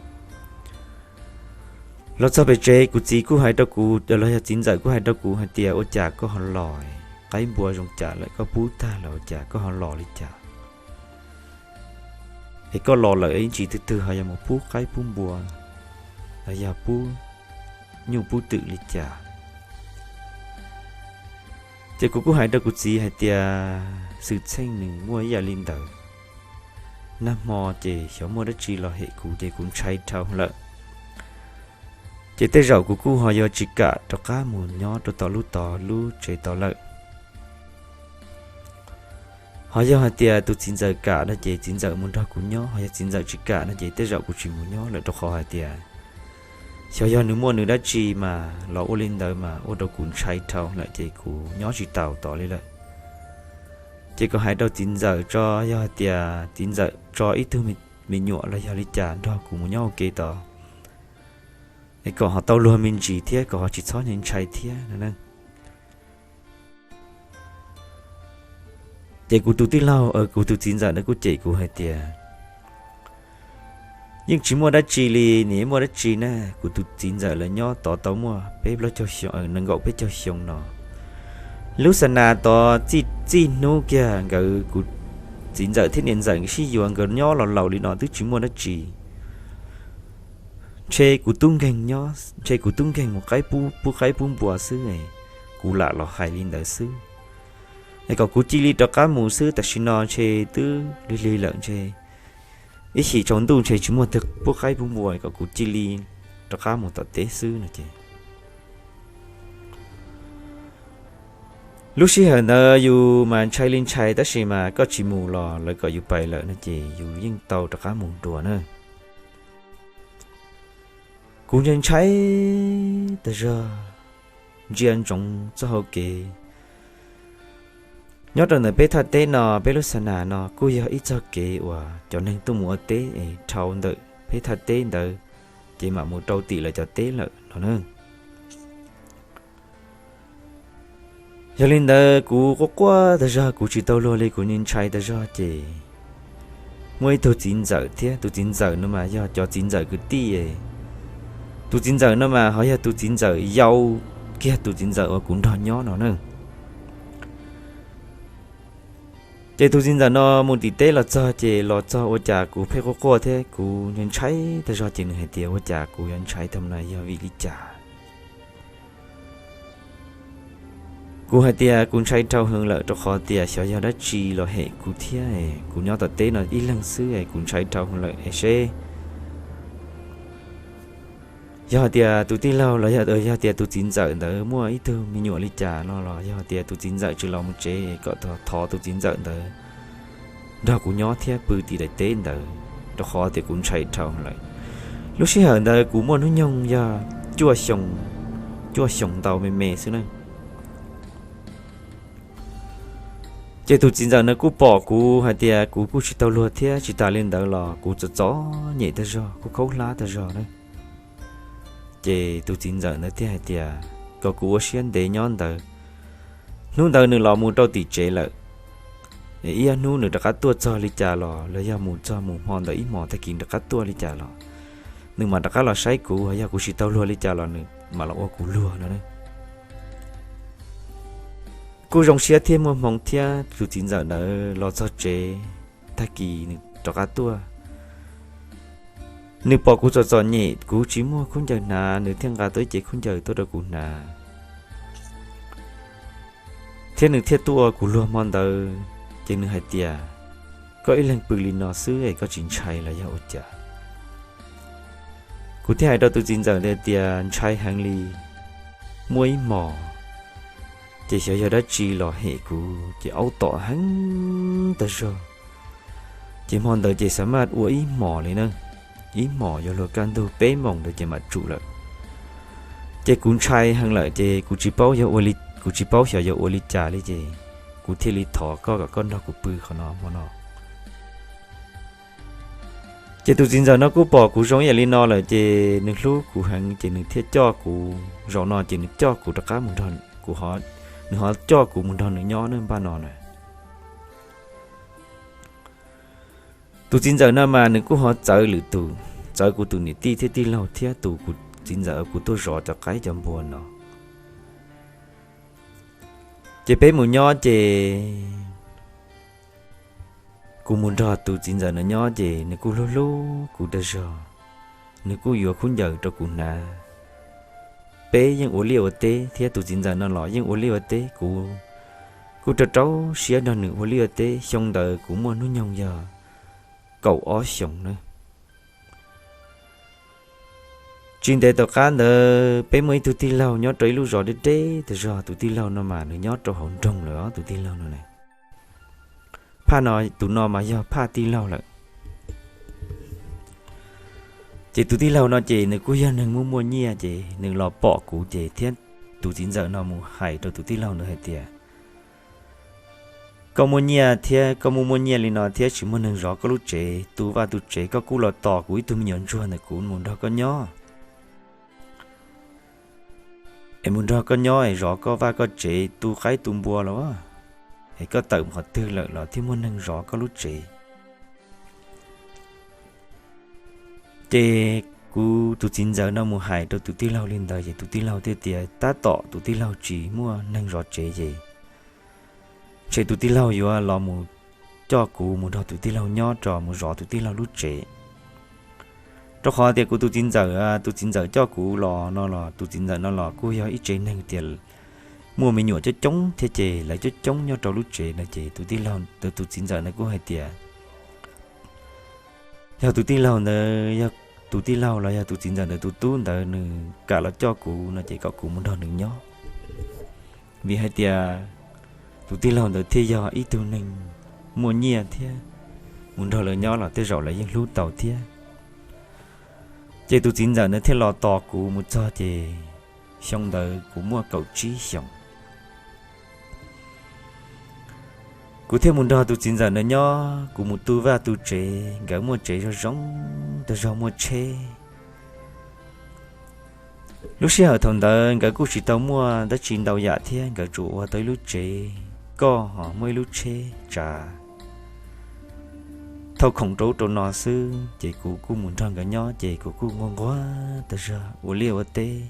Los txog pem tsev kuv txiv kuj hais rau kuv, los yog txiv ntxawm kuj hais rau kuv hais tias ua cas koj ho los, qaib npua zoo cas lawm, koj pub tag lawm ua cas koj ho los li cas? Es koj los lawm ib ntsis twg twg ho yog mus pub qaib pub npua los yog pub nyuj pub twm li cas? Ces kuv kuj hais rau kuv txiv hais tias xwm txheej nws muaj ib yam li ntawd, nag hmo ces xyov muaj dab tsi los hem kuv ces kuv ntshai dhau lawm. Ces tej zaum kuv kuj ho yuav tsis kam rov qab mus nyob rau tom lub tod lub tsev tod lawm. Ho yog hais tias tus txiv ntxawm kam no ces txiv ntxawm mus nrog kuv nyob, ho yog txiv ntxawm tsis kam no ces tej zaum kuv tsis mus nyob lawm rau qhov hais tias xyov yog nws muaj nws dab tsi mas los ua li ntawd mas ua rau kuv ntshai dhau lawm ces kuv nyob tsis taus tod li lawm. Ces kuv hais rau txiv ntxawm tso, yog hais tias txiv ntxawm tso ib tug me nyuam los yog li cas nrog kuv mus nyob ua ke tod, es kom ho tau luag me ntsis thiab kom ho tsis txhob ntshai thiab no. Ces kuv tus tij laug, kuv tus txiv ntxawm ntawd kuj cem kuv hais tias, yeej tsis muaj dab tsi li, nws muaj dab tsi na, kuv tus txiv ntxawm lawv nyob tod tau muaj peb plaub caug xyoo, nees nkaum peb caug xyoo no. Lub xa nas tod txij hnub kiag nkawd, kuv txiv ntxawm thiab niam ntxawm nkawd sib yuav, nkawd nyob los laus li no twb tsis muaj dab tsi. Ntshe kuv tub nkeeg nyob, ntshe kuv tub nkeeg mus qaib pub, pub qaib pub npua xwb, kuv lam los hais li ntawd xwb. Es kom kuv cia li rov qab mus xwb, tam sim no ntshe twb lig lig lawm, ntshe ib chim tsaus ntuj ntshe tsis muaj twg pub qaib pub npua, kom kuv cia li rov qab mus tom teb xwb no ces lub sij hawm ntawd yus mas ntshai li ntshai, tab sis mas koj tsis mus los lawv kom yus pais lawm no ces yus yeej tau rov qab mus dua na. Kuv ntshai ntshai tag zog, ntsia ntsoov txoj hau kev. Nyob rau ntawm peb thaj teb no, peb lub xa nas no kuj yog ib txoj kev uas cov neeg tuaj mus ua teb es dhau ntawm peb thaj teb ntawd ces mam mus rau tim lawv cov teb lawm no na. Yog li ntawd kuv quaj quaj tag zog, kuv tsis tau luag li, kuv ntshai tag zog ces muaj ib tug txiv ntxawm thiab, tus txiv ntxawm no mas yog cov txiv ntxawm kwv tij, tus txiv ntxawm no mas ho yog tus txiv ntxawm yau kiag tus txiv ntxawm uas kuv nrog nyob no na. Ces tus txiv ntxawm no mus tim teb los txog ces los txog ua cas kuv pheej quaj quaj thiab kuv ntshai tag zog ces nws hais tias ua cas kuv yuav ntshai tag no yog vim li cas. Kuv hais tias kuv ntshai dhau heev lawm rau qhov tias xyov yog dab tsi los hem kuv thiab, kuv nyob tom teb no ib leeg xwb kuv ntshai dhau heev lawm es seb yog hais tias tus tij laug los yog, yog tias tus txiv ntxawm ntawd muaj ib tug me nyuam li cas no los yog tias tus txiv ntxawm tsis los mus tsev kom thov tus txiv ntxawm ntawd nrog kuv nyob thiab pw tim daim teb ntawd, rau qhov tias kuv ntshai dhau lawm. Lub sij hawm ntawd kuv muaj hnub nyoog yog cuaj xyoo, cuaj xyoo ntau me me xwb na. Ces tus txiv ntxawm ntawd kuj pom kuv hais tias kuv kuj tsis tau luag thiab, tsis tas li ntawd los kuv txom txom nyem tag zog, kuj khaub hlab tag zog na. Ces tus txiv ntxawm ntawd thiaj hais tias kom kuv ua siab ntev nyob ntawd. Hnub ntawd nws los mus rau tim tsev lawm, ib ob hnub nws rov qab tuaj txog li cas los, los yog mus txog mus hmo ntawd ib hmos tag kis rov qab tuaj li cas los, nws mam rov qab los saib kuv, yog kuv tsis tau luag li cas los nws mam los ua kuv luag no. Kuj zoo siab thiab muaj hmoo thiab, tus txiv ntxawm ntawd los txog tsev tag kis nws rov qab tuaj. Nws pom kuv txom txom nyem, kuv tsis muaj khaub ncaws hnav, nws thiaj nqa tau ib cev khaub ncaws tuaj rau kuv hnav, thiab nws thiaj tuaj ua kuv luag hmo ntawd. Ces nws hais tias, koj ib leeg pw li no xwb es koj tsis ntshai los yog ua cas? Kuv thiaj hais rau tus txiv ntxawm ntawd tias ntshai heev li, muaj ib hmos ces xyov yog dab tsi los hem kuv ces aub tom heev tag zog. Ces hmo ntawd ces xa maj ua ib hmos li na, ib hmos yuav luag kaj ntug peb moos ntawd ces mam tsum lawm. Ces kuv ntshai heev lawm ces kuv tsis paub yog ua li, kuv tsis paub xyov yog ua li cas li ces kuv thiaj li thov koj kom koj nrog kuv pw qhov no hmo no. Ces tus txiv ntxawm no kuj pom kuv zoo ib yam li no lawm ces nws hlub kuv heev ces nws thiaj coj kuv, zaum no ces nws coj kuv rov qab mus nrog, kuv, nws ho coj kuv mus nrog nws nyob npaj no na. Tus txiv ntxawm no mas nws kuj ho txawv lwm tus, txawv kuv tus niam tij thiab tij laug thiab tus kuv txiv ntxawm kuv tuaj zov cov qaib cov npua no. Ces peb mus nyob ces kuv mus nrog tus txiv ntxawm no nyob ces nws kuj hlub hlub kuv dag zog, nws kuj yuav khaub ncaws rau kuv hnav. Peb yeej ua liaj ua teb thiab tus txiv ntxawm no los yeej ua liaj ua teb, kuv kuj rau rau siab nrog nws ua liaj ua teb. Xyoo ntawd kuv muaj hnub nyoog yog kaum ob xyoos na. Tsis ntev tom qab ntawd peb muaj ib tug tij laug nyob rau ib lub zos deb deb tag zog, tus tij laug no mas nws nyob rau hauv nroog lawm os, tus tij laug no na. Phaj no, tus no mas yog phaj tij laug lawm. Ces tus tij laug no ces nws kuj yog neeg muaj muaj nyiaj ces nws los pom kuv ces thiab tus txiv ntxawm no mus hais rau tus tij laug ntawd hais tias, koj muaj nyiaj thiab koj muaj muaj nyiaj li no thiab tsis muaj neeg zov koj lub tsev, tu vaj tu tsev, koj kuj los tos kuv ib tug me nyuam ntsuag ntawm kuv mus nrog koj nyob, es mus nrog koj nyob es zov koj vaj koj tsev, tu qaib tu npua los as. koj tawm mus qhov twg lawm los thiaj muaj neeg zov koj lub tsev. Ces kuv tus txiv ntxawm no mus hais rau tus tij laug li ntawd ces tus tij laug thiaj tias tab tom tus tij laug tsis muaj neeg zov tsev ces ntshe tus tij laug yuav los mus coj kuv mus nrog tus tij laug nyob rau mus zov tus tij laug lub tsev. Rau qhov tias kuv tus txiv ntxawm, tus txiv ntxawm coj kuv los no los tus txiv ntxawm no los kuj yog ib tsev neeg tias muaj me nyuam coob coob thiab ces lawv coob coob nyob rau lub tsev no ces tus tij laug, tus txiv ntxawm ntawd kuj hais tias yog tus tij laug ntawd, yog tus tij laug los yog tus txiv ntxawm ntawd tus tub ntawd nws kam los coj kuv no ces kom kuv mus nrog nws nyob. Vim hais tias tus tij laug ntawd thiaj yog ib tug neeg muaj nyiaj thiab, mus nrog lawv nyob los tej zaum lawv yeej hlub tau thiab. Ces tus txiv ntxawm ntawd thiaj los tos kuv mus txog ces xyoo ntawd kuv muaj kaum tsib xyoos. Kuv thiaj mus nrog tus txiv ntxawm ntawd nyob, kuv mus tu vaj tu tsev, nkawd muaj tsev zoo zoo, tag zog muaj tsheb. Lub sij hawm thaum ntawd nkawd kuj tsis tau muaj dab tsi ntau yam thiab, nkawd tsuas ua tau ib lub tsev koj ho muaj ib lub tsheb tsav thauj khoom rau ub rau no xwb, ces kuv kuj mus nrog nkawd nyob ces kuv kuj nquag nquag tag zog ua liaj ua teb.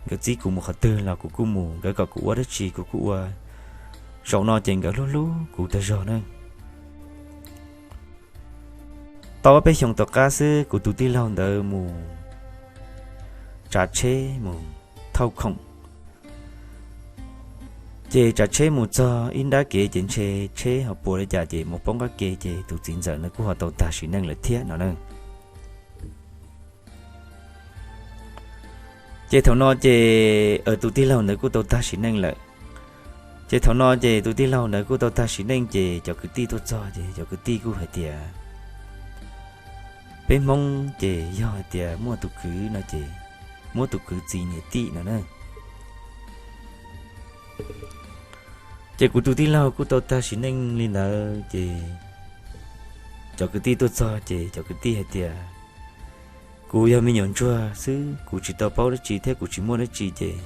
Nkawd txib kuv mus qhov twg los kuv kuj mus, nkawd kom kuv ua dab tsi kuv kuj ua. Zaum no ces nkawd hlub hlub kuv tag zog na. Tau ob peb xyoos tom qab xwb kuv tus tij laug ntawd mus tsav tsheb mus thauj khoom, ces tsav tsheb mus txog ib nrab kev ces ntshe tsheb ho puas li cas ces mus poob qab ke ces tus txiv ntxawm ntawd kuj ho tau tag sim neej lawm thiab no na. Ces thaum no ces tus tij laug ntawd kuj tau tag sim neej lawm. Ces thaum no ces tus tij laug ntawd kuj tau tag sim neej ces cov kwv tij tuaj txog ces cov kwv tij kuj hais tias peb Hmoob ces yog hais tias muaj tus kwv no ces muab tus kwv txis niam tij no na. Ces kuv tus tij laug kuj tau tag sim neej li ntawd ces cov kwv tij tuaj txog ces cov kwv tij hais tias kuv yog me nyuam ntsuag xwb, kuv tsis tau paub dab tsi thiab kuv tsis muaj dab tsi ces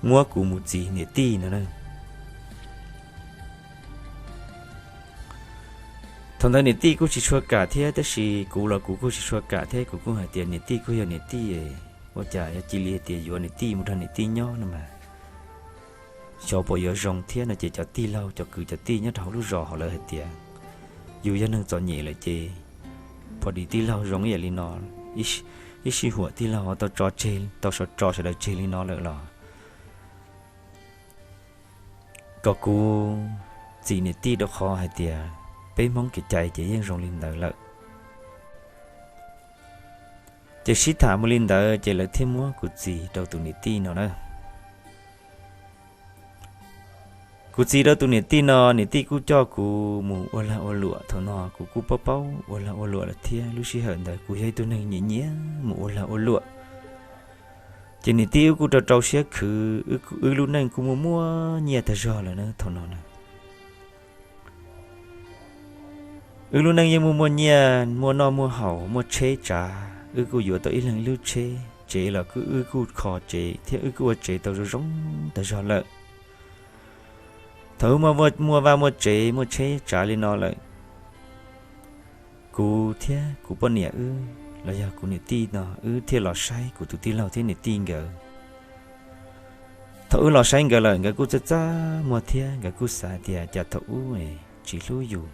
muab kuv mus txis niam tij no na. Thaum ntawd niam tij kuj tsis tshua kam thiab, tab sis kuv los kuv kuj tsis tshua kam thiab, kuv kuj hais tias niam tij kuj yog niam tij, ua cas yog cia li hais tias yuav niam tij mus nrog niam tij nyob no mas xyov puas yuav zoo thiab no ces cov tij laug cov kwv cov tij nyob rau hauv lub zos hauv lawv hais tias yus yog neeg txom nyem lawm ces pom dim tij laug zoo ib yam li no, ib sij huam tij laug tau tso tseg, tau tso sawv daws tseg li no lawm los kom kuv txis niam tij rau qhov hais tias peb Hmoob kev cai ces yeej zoo li ntawd lawm. Ces sib tham mus li ntawd ces lawv thiaj muab kuv txis rau tus niam tij no na. Kuv txis rau tus niam tij no, niam tij kuj coj kuv mus ua lag ua luam, thaum no kuv kuj paub paub ua lag ua luam lawm thiab, lub sij hawm ntawd kuv yog ib tug neeg nyiam nyiam mus ua lag ua luam. Ces niam tij wb kuj rau rau siab khwv, wb lub neej kuj muaj muaj nyiaj tag zog lawm na thaum no na. Wb lub neej yeej muaj muaj nyiaj, muaj noj muaj haus, muaj tsheb tsav, wb kuj yuav tau ib leeg ib lub tsheb, tsev los wb kuj kho tsev thiab wb kuj ua tsev tau zoo zoo tag zog lawm. Thaum wb muaj vaj muaj tsev muaj tsheb tsav li no lawm, kuv thiab kuv poj niam wb los yog kuv niam tij no wb thiaj los saib kuv tus tij laug thiab niam tij nkawd. Thaum wb los saib nkawd lawm nkawd kuj txaj txaj muag thiab nkawd kuj xav tias cas thaum ub tsis hlub yus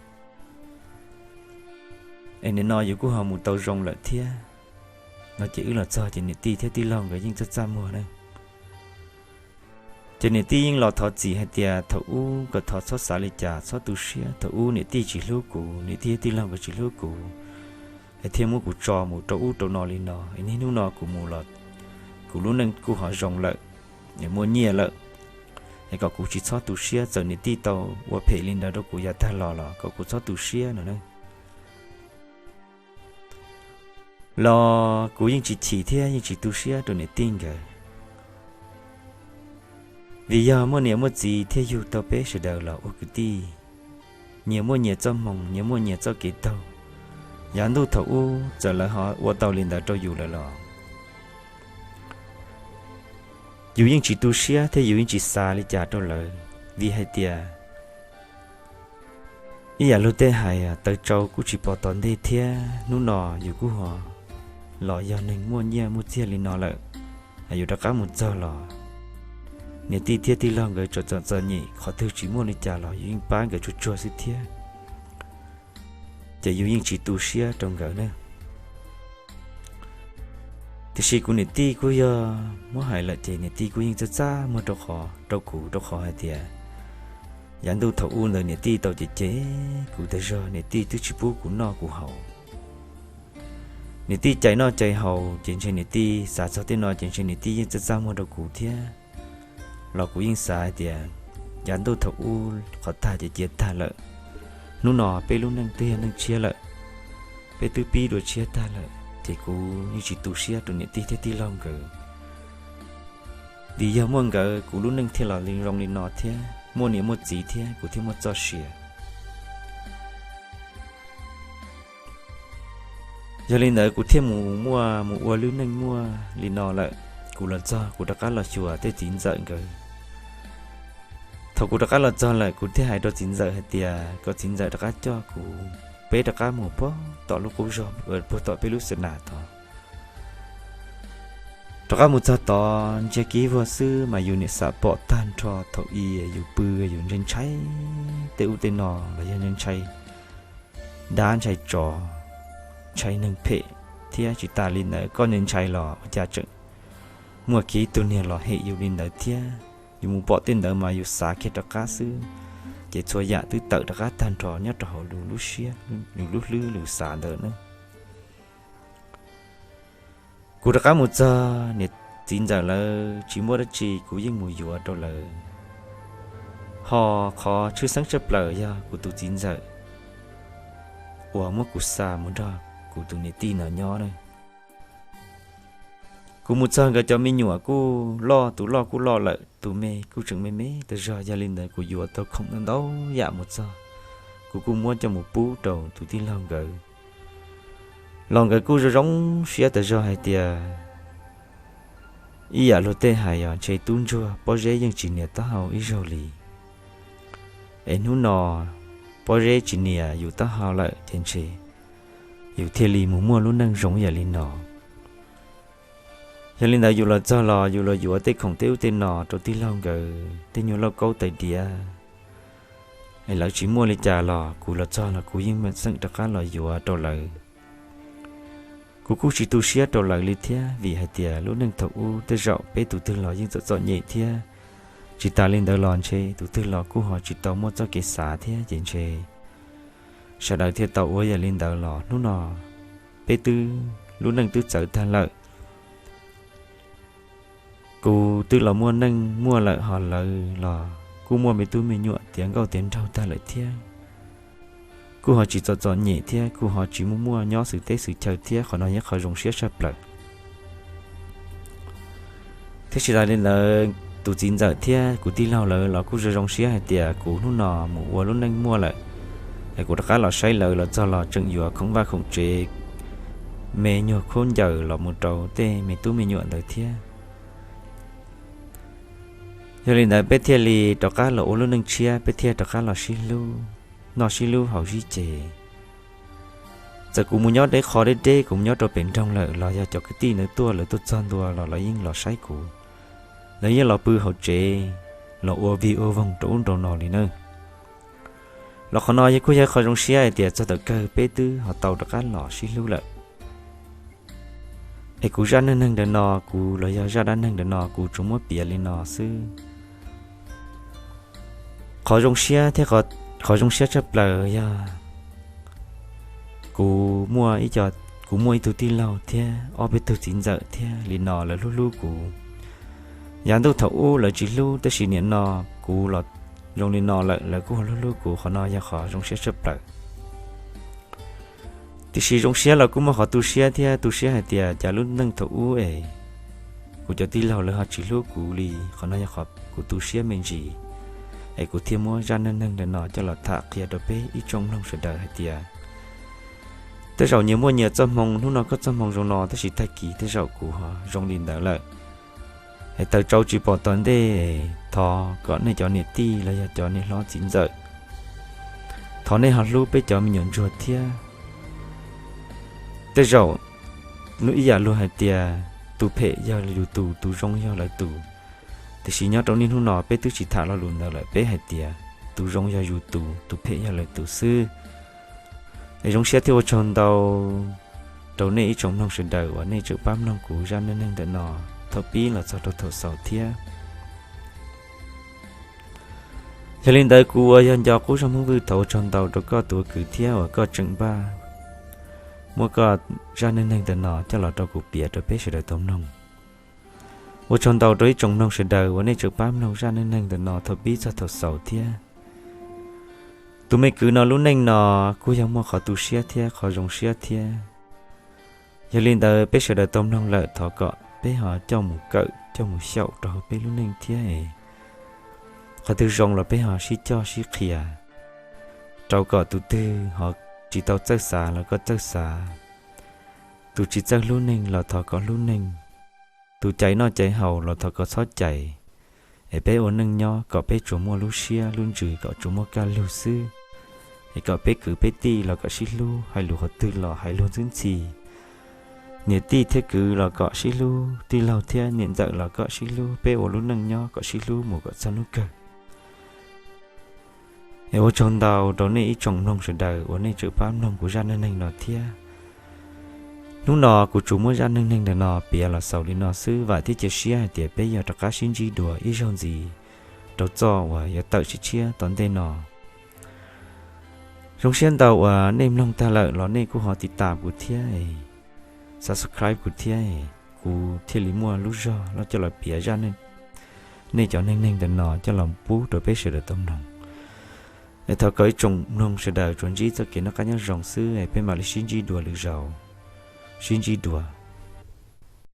es nim no yus kuj ho mus tau zoo lawm thiab no ces wb los txog ces niam tij thiab tij laug nkawd yeej txaj txaj muag na. Ces niam tij yeej los thov txim hais tias thaum ub kom thov txhob xav li cas, txhob tu siab, thaum ub niam tij tsis hlub kuv, niam tij thiab tij laug nkawd tsis hlub kuv es thiaj muab kuv tso mus rau ub rau no li no es niaj hnub no kuv mus los kuv lub neej kuj ho zoo lawm, muaj nyiaj lawm, es kom kuv tsis txhob tu siab, txawm niam tij tau ua phem li ntawd rau kuv yav tag los los kom kuv txhob tu siab no na. Los kuv yeej tsis chim thiab yeej tsis tu siab rau niam tij nkawd, vim yog muaj niam muaj txiv thiaj yug tau peb sawv daws los ua kwv tij, nyias muaj nyias txoj hmoo, nyias muaj nyias txoj kev taug. Yav ntuj thaum ub txawm lawv ho ua tau li ntawd rau yus lawm los yus yeej tsis tu siab thiab yus yeej tsis xav li cas rau lawv, vim hais tias Ib yam luag tej hais, taws tsau kuj tsis pom tom ntej thiab, hnub no yus kuj ho los yog neeg muaj nyiaj muaj txiag li no lawm, yus rov qab mus txog los niam tij thiab tij laug nkawd txom txom txom nyem, qhov twg tsis muaj li cas los yus yeej pab nkawd tsuag tsuag xwb thiab, ces yus yeej tsis tu siab rau nkawd na. Tiam sis kuv niam tij kuj yog muab hais lawm ces niam tij kuj yeej txaj txaj muag rau qhov, rau kuv, rau qhov hais tias yav ntuj thaum ub ntawd niam tij tau cem cem kuv tas zog, niam tij twb tsis pub kuv noj kuv haus. Niam tij cais noj cais haus ces ntshe niam tij xav txog tej no ces ntshe niam tij yeej txaj txaj muag rau kuv thiab. Los kuv yeej xav hais tias yav ntuj thaum ub qhov tag ces cia tag lawm, hnub no peb lub neej twb yog neej tshiab lawm, peb twb pib dua tshiab tag lawm ces kuv yeej tsis tu siab rau niam tij thiab tij laug nkawd. Vim yog muaj nkawd kuv lub neej thiaj los zoo li no thiab, muaj niam muaj txiv thiab kuv thiaj muaj txoj sia. Yog li ntawd kuv thiaj mus muaj mus ua lub neej muaj li no lawm. Kuv los txog kuv rov qab los xyuas tej txiv ntxawm nkawd. Thaum kuv rov qab los txog lawm kuv thiaj hais rau txiv ntxawm hais tias kom txiv ntxawm rov qab coj kuv, peb rov qab mus puag tom lub qub zog, puag tom peb lub xa nas tod. Rov qab mus txog tod ntsia kiv vog xwb mas yus niam xam pom tag nrho thaum i yus pw yus ntshai ntshai tej ub tej no los yog ntshai ntshai dab ntshai tsov, ntshai neeg phem, thiab tsis tas li ntawd koj ntshai ntshai los ua cas tseem muaj kiag ib tug niag los hem yus li ntawd thiab. Yus mus pom tej ntawd mas yus xav kiag rov qab xwb, ces txhua yam twb tawm rov qab tag nrho nyob rau hauv lub siab, lub hlwb lub xav ntawd na. Kuv rov qab mus txog niam txiv ntxawm lawv tsis muaj dab tsi kuv yeej mus yuav rau lawv. Ho qhov tshwj xeeb tshaj plaws yog kuv tus txiv ntxawm uas muab kuv xa mus nrog kuv tus niam tij no nyob na. Kuv mus txog nkawd cov me nyuam kuj loj, tus loj kuj loj lawm, tus me kuj tseem me me tas zog. Yog li ntawd kuv yuav tau khoom ntau yam mus txog, kuv kuj muab coj mus pub rau tus tij laug nkawd. Los nkawd kuj zoo zoo siab tas zog hais tias ib yam luag tej hais os, ntshe tub ntsuag pob zeb yeej tsis nias taub hau ib zaug li. Es hnub no pob zeb tsis nias yus taub hau lawm ces ntshe yus thiaj li mus muaj lub neej zoo yam li no. Yog li ntawd yus los txog los yus los yuav tej khoom tej ub tej no rau tij laug nkawd tej nyuag lauj kaub tais diav, es lawv tsis muaj li cas los kuv los txog los kuv yeej xeem rov qab los yuav rau lawv. Kuv kuj tsis tu siab rau lawv li thiab, vim hais tias lub neej thaum ub tej zaum peb tus twg los yeej txom txom nyem thiab. Tsis tas li ntawd los ntshe tus twg los kuj ho tsis tau muaj txoj kev xav thiab ces ntshe sawv daws thiaj tau ua yam li ntawd los hnub no peb twb lub neej twb txawv tag lawm. Kuv twb los muaj neej muaj lawm ho lawv los kuj muaj me tub me nyuam tiav nkauj tiav nraug tag lawm thiab. Kuj ho tsis txom txom nyem thiab kuj ho tsis muaj muaj nyob xwm teb xwm chaw thiab, qhov no yog qhov zoo siab tshaj plaws. Thiab tsis tas li ntawd tus txiv ntxawm thiab kuv tij laug lawv los kuj zoo zoo siab hais tias kuv hnub no mus ua lub neej muaj lawm, es kuv rov qab los saib lawv los txog los tseem yuav khoom vaj khoom tsev, me nyuag khaub ncaws los mus rau tej me tub me nyuam ntawd thiab. Yog li ntawd peb thiaj li rov qab los ua lub neej tshiab, peb thiaj rov qab los sib hlub, noj sib hlub haus sib ce. Txawm kuv mus nyob deb qho deb deb, kuv mus nyob rau pem nroog lawm los yog cov kwv tij ntawd tuaj lawv tuaj txog ntua los lawv yeej los saib kuv, lawv yeej los pw hauv tsev, los ua vig ua voog rau ub rau no li na. Los qhov no yog kuj yog qhov zoo siab hais tias txog thaum kawg peb twb ho tau rov qab los sib hlub lawm. Es kuv zaj neej neeg ntawm no, kuv los yog zaj dab neeg ntawm no kuv tsuas muab piav li no xwb. Qhov zoo siab thiab qhov zoo siab tshaj plaws yog kuv muaj ib co, kuv muaj ib tug tij laug thiab ob peb tug txiv ntxawm thiab li no lawv hlub hlub kuv. Yav ntuj thaum ub lawv tsis hlub tab sis nim no kuv los zoo li no lawm lawv kuj ho hlub hlub kuv, qhov no yog qhov zoo siab tshaj plaws. Tiam sis zoo siab los kuj muaj qhov tu siab thiab, tu siab hais tias cas lub neej thaum ub es kuv cov tij laug lawv ho tsis hlub kuv li, qhov no yog qhov kuv tu siab me ntsis. Es kuv thiaj muab zaj neej neeg ntawm no coj los tham qhia rau peb ib tsoom mloog sawv daws hais tias tej zaum nyias muaj nyias txoj hmoo, hnub no koj txoj hmoo zoo no tab sis tag kis tej zaum kuv ho zoo li ntawd lawm. Es taws tsau tsis pom tom ntej, thov kom nej cov niam tij los yog cov niam hlob txiv ntxawm, thov nej ho hlub peb cov me nyuam ntsuag thiab. Tej zaum ib yam luag hais tias tus phem yog yus tus, tus zoo yog lawv tus. Tiam sis nyob rau niaj hnub no peb twb tsis tham lo lus ntawd lawm, peb hais tias tus zoo yog yus tus, tus phem yog lawv tus xwb. Es zoo siab thiab ua tsaug ntau rau nej ib tsoom mloog sawv daws uas nej tseem pab mloog kuv zaj neej neeg ntawm no thaum pib los txog rau thaum xaus thiab. Yog li ntawd kuv uas yog Nco Qub Zaj Hmoob Vwj thov ua tsaug ntau rau koj tus ua kwv thiab uas koj tseem npaj muab koj zaj neej neeg ntawm no coj los rau kuv piav rau peb sawv daws tau mloog. Ua tsaug ntau rau ib tsoom mloog sawv daws uas nej tseem pab mloog zaj neej neeg ntawm no thaum pib txog thaum xaus thiab. Tus me kwv no lub neej no kuj yog muaj qhov tu siab thiab qhov zoo siab thiab. Yog li ntawd peb sawv daws tau mloog lawm thov kom peb ho coj mus kawm coj mus xyaum rau hauv peb lub neej thiab es qhov twg zoo los peb ho sib coj sib qhia, rau kom tus twg ho tsis tau txawj xav los koj txawj xav, tus tsis txawj hlub neeg los thov kom hlub neeg, tus cais noj cais haus los thov kom txhob cais. Es peb ua neej nyob kom peb tsuas muaj lub siab lub ntsws kom tsuas muaj kaj lug xwb. Es kom peb kwv peb tij los kom sib hlub, hais lus qhov twg los hais lus ntxwb ntxhi. Niam tij thiab kwv los kom sib hlub, tij laug thiab niam ntxawm los kom sib hlub, peb ua lub neej nyob kom sib hlub mus kom txog hnub kawg. Es ua tsaug ntau rau nej ib tsoom mloog sawv daws uas nej tseem pab mloog kuv zaj neej neeg no thiab. Hnub no kuv tsuas muab zaj neej neeg ntawm no piav los xaus li no xwb, vam thiab cia siab hais tias peb yuav rov qab sib ntsib dua ib zaug ntxiv rau txoj uas yuav tawm tshiab tshiab tom ntej no. Zoo siab ntau uas nej mloog tag lawm los nej kuj ho tiv tam kuv thiab, subscribe kuv thiab, kuv thiaj li muaj lub zog los coj los piav zaj nej cov neej neeg ntawm no coj los pub rau peb sawv daws tau mloog. Es thov kom ib tsoom mloog sawv daws tsuas ntsib txoj kev noj qab nyob zoo xwb, es peb mam li sib ntsib dua lwm zaus. Sib ntsib dua.